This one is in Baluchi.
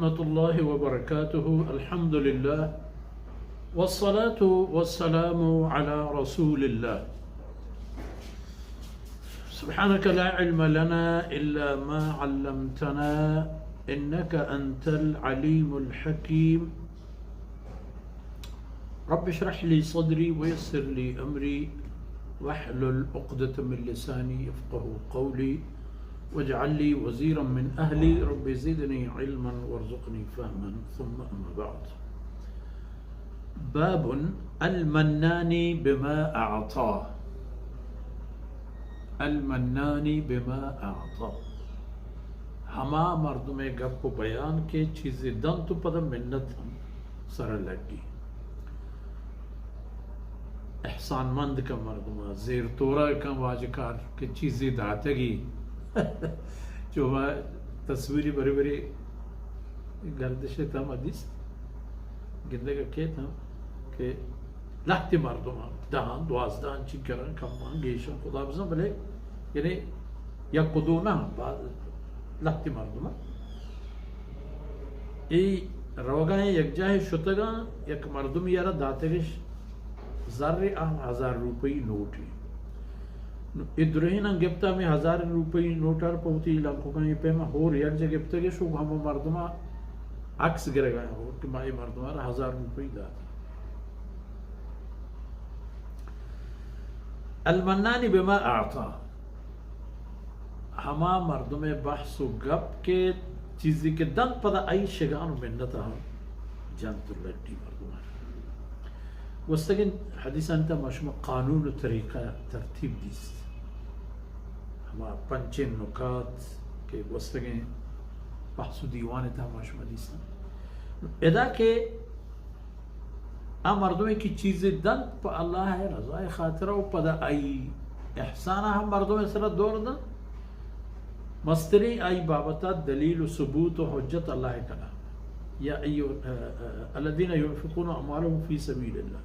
ورحمة الله وبركاته. الحمد لله، والصلاة والسلام على رسول الله. سبحانك لا علم لنا إلا ما علمتنا، إنك أنت العليم الحكيم. رب اشرح لي صدري ويسر لي أمري واحلل عقدة من لساني يفقهوا قولي واجعل لي وزيرا من أهلي رب زدني علما وارزقني فهما. ثم أما بعد. باب المنان بما أعطى. المنان بما أعطى. ہما مردمے گپ و بیان کہ چیزے دنت و پدا منت ہم سر لڈی. احسان مند کن مردم، زیر تورا کن واجہ کار کہ چیزے داتگی. چو ما تصویری بری بری گردش تم حدیث گندگ کیت ہم کہ لہتی مردم، دہان، دوازدہان، چی کرن، کمان، گیشن، خدا بزن، بلے یعنی یک و دو نہ، باز لہتی مردم. ای روگا ہیں، یک جاہے شتگاں، یک مردمی یارا داتگش زر، آ ہزار روپئی نوٹے. نو اے درہیناں گپتا، ہمے ہزار روپئی نوٹار پہ وتی لنککاں اے پیما ہور یک جا گپتگش و ہمو مردما عکس گرگا ہیں ہور کہ ما اے مردما را ہزار روپئی دات. المنان بما اعطا، ہما مردم بحث و گپ کہ چیزی کہ دنت پدا آئی شگان و منت ہم جنت و لڈی مردم. گوستگیں حدیثانی تہا ما شما قانون و طریقہ ترتیب دیست، ہما پنچیں نکات کہ گوستگیں بحث و دیوان تہا ما شما دیستن. ادا کہ آ مردمے کہ چیزے دنت پہ اللہ ءِ رضا ءِ خاطر و پدا آئی احسان ہم مردم ءِ سرا دور دنت، مستریں آئی بابت ءَ دلیل و ثبوت و حجت اللہ ءِ کلام. یا ایو-، ا-، ا-، الذین ینفقون اموالهم فی سبیل اللہ.